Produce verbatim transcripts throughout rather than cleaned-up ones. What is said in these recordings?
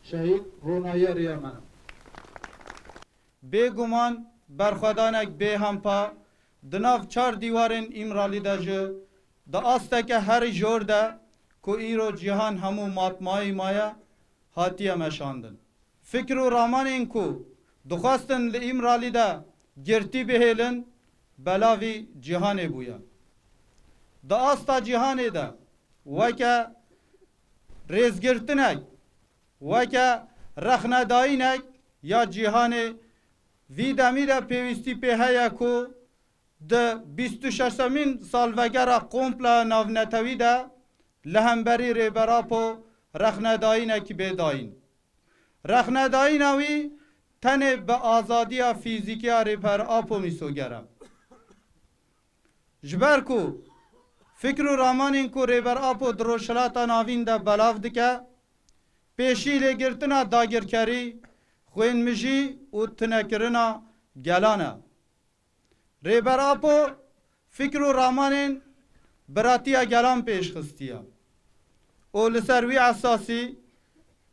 Şehîd Ronayê Rêyemena. Bêguman berxwedanek bêhempa di nav çar dîwarên Îmralî de jî di asteke herî jor de ku îro cîhan hemû matmayî maye, hatiye meşandin. Fikr û ramanên ku dixwestin li Îmralî de girtî bihêlin, belavî cîhanê bûye. Di asta cîhanê de weke rêzgirtinek, weke rexnedayînek ya cîhanê vî demî de pêwîstî pê heye ku di bîst û şeşemîn salvegera kompla navnetewî de li hemberî Rêber Apo rexnedayînekî bê dayîn. Rexnedayîna wî tenê bi azadiya fîzîkî ya Rêber Apo mîsoger e. Ji ber ku fikr û ramanên ku Rêber Apo di Rojhilata Navîn de belav dike, pêşî lêgirtina dagirkerî, xwênmijî û tunekirina gelan e. Rêber Apo fikr û ramanên biratiya gelan pêş xistiye û li ser wî esasî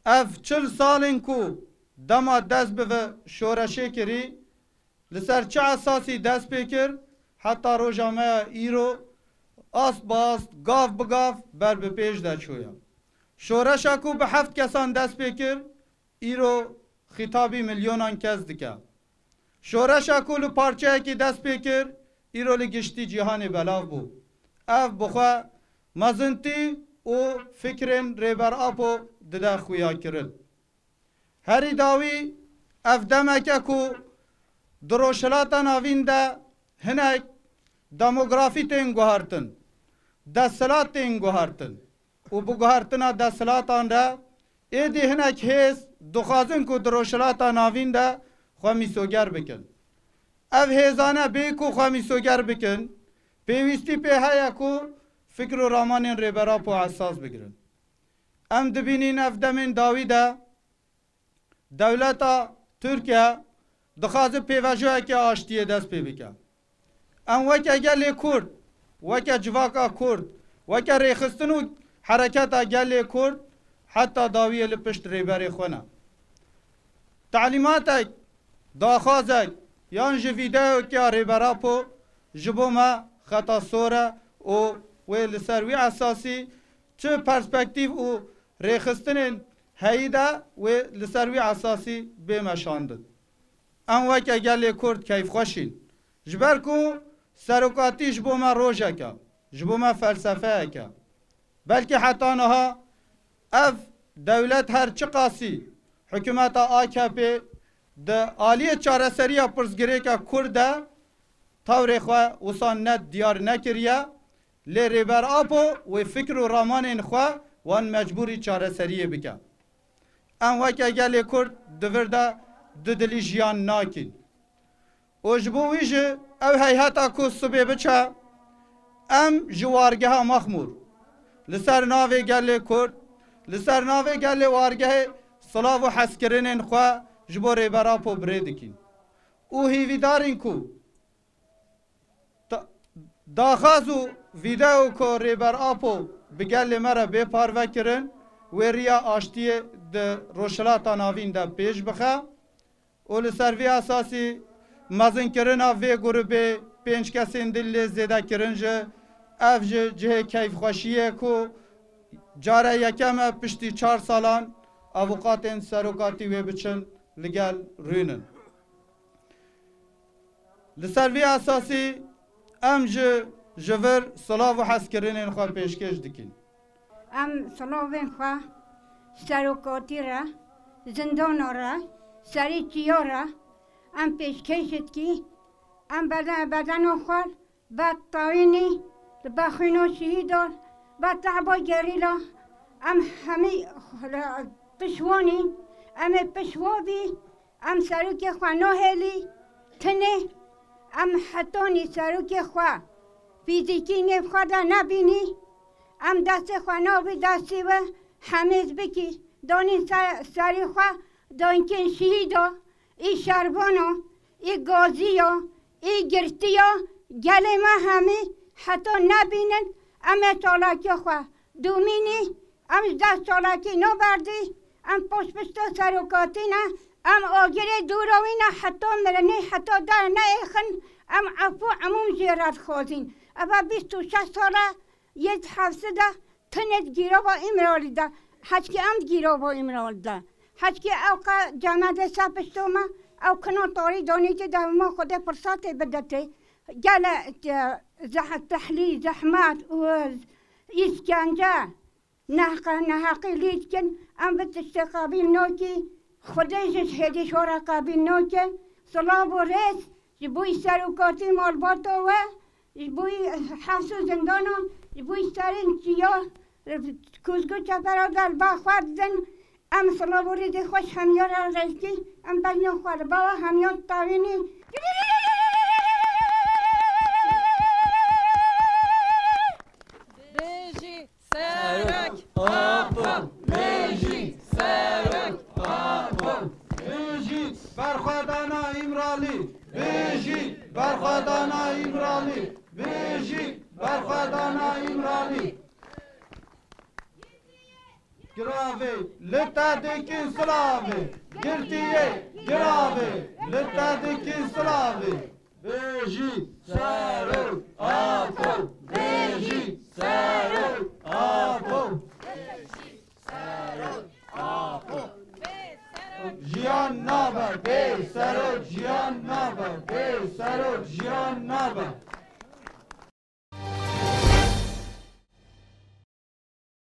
ev çil salên ku dema dest bi vê şoreşê kirî, li ser çi esasî dest pê kir, heta roja me ya îro ast bi ast, gav bi gav ber bi pêş de çûye. Şoreşa ku bi heft kesan dest pê kir, îro xîtabî milyonan kes dike. Şoreşa ku li parçeyekî dest pê kir, îro li giştî cîhanê belav bû. Ev bi xwe mezintî û fikrên Rêber Apo dide xuyakirin. Herî dawî ev demek e ku di Rojhilata Navîn de hinek demografî tên guhartin, desthilat tên guhartin û bi guhartina desthilatan re êdî hinek hêz dixwazin ku di Rojhilata Navîn de xwe mîsoger bikin. Ev hêzane bê ku xwe mîsoger bikin, pêwîstî pê heye ku fikr û ramanên Rêber Apo esas bigirin. Em dibînîn ev demên dawî de dewleta Tirkiye dixwaze pêvajoyeke aştiyê dest pê bike. Em weke gelê Kurd, weke civaka Kurd, weke rêxistin û hereketa gelê Kurd heta dawiyê li pişt rêberê xwe ne. Talîmatek, daxwazek yan jî vîdeoyeke ya Rêber Apo ji bo me xeta sor e û wê li ser wî esasî çi perspektîf û rêxistinên heyî de wê li ser wî esasî bê meşandin. Em weke gelê Kurd keyfxweş în. Ji ber ku serokatî ji bo me rojek e, ji bo me felsefeyek e. Belkî heta niha ev dewlet her çiqasî hikûmeta A K P di aliyê çareseriya pirsgirêka Kurd de tewrê xwe wisa net diyar nekiriye, lê Rêber Apo wê fikr û ramanên xwe wan mecbûrî çareseriyê bike. Em weke gelê Kurd di vir de dudilî jiyan nakin. Û ji bo wî jî ew heyheta ku sibê biçe, em ji wargeha Mexmûr li ser navê gelê Kurd, li ser navê gelê wargehê silav û hezkirinên xwe ji bo Rêber Apo bi rê dikin. Û hîvîdar in ku ta-, daxwaz û vîdeo ku Rêber Apo bi gelê me re bê parve kirin, wê riya aştiyê di Rojhilata Navîn de pêş bixe û li ser vî esasî mezinkirina vê grûbê pênc kesên din lê zêde kirin jî, ev ji cihê keyfxweşiyê ku care yekem e piştî çar salan avûkatên serokatî wê biçin li gel rûnin. Li ser vî esasî em ji, ji vir silav û hezkirinên xwe pêşkêş dikin. Em silavên xwe serokatî re, zindana re, serî çiya re em pêşkêş dikî. Em bede-, bedena xwe be tayînî, be xwîna şehîdan, be tehba gerîla, em hemî pişwanî, em ê pişwa bî. Em serokê xwe nahêlî, tinê, em hetanî serokê xwe fîzîkî nêv xwe de nebînî, em destê xwe navî destê we hemêz bikî, danîn se-, serê xwe dankên şehîda, î şerbana, î gaziya, î girtiya gelê me hemî heta nebînin, em ê çalakê xwe domînî, em ji dest çalakî naberdî, Em paşpişta serokatî ne, em agirê dûra wî ne heta mirinê, heta der neêxin, em efû emûm jê re dixwazîn. Eva bîst û şeş sal e yê di hepsî de, tenê di gîrava Îmralî de, heçkî em di gîrava Îmralî de. Heçkî ew qe cemedê ser pişto me, ew kina tarî danîtê de hema Xwedê firsatê bidetê. Gele, e, zeh-, tehlî, zehmet û îşkence. Neheq-, neheqî lî dikin, em bi tiştê qebîl nakî, Xwedê ji hêdî şora qebîl nake. Silav û rêz ji bo serokatî malbata we, ji bo hevs û zindana, ji bo serên çiya, kuzg û çepera gel ba xwe didin. Em silav û rêzê xwe ji hemiya re rêzkî, em bejna xwe li ba we hemiya dixwînî. Bêjî Serok Apo, bêjî Serok Apo. Bêjî berxwedana Îmralî, bêjî berxwedana Îmralî, bêjî berxwedana Îmralî. Giravê li te dikin silavê, girtiyê giravê li te dikin silavê. Bêjî Serok Apo, bêjî Serok Apo. Jiyan nabe bê serok, jiyan nabe bê serok, jiyan nabe.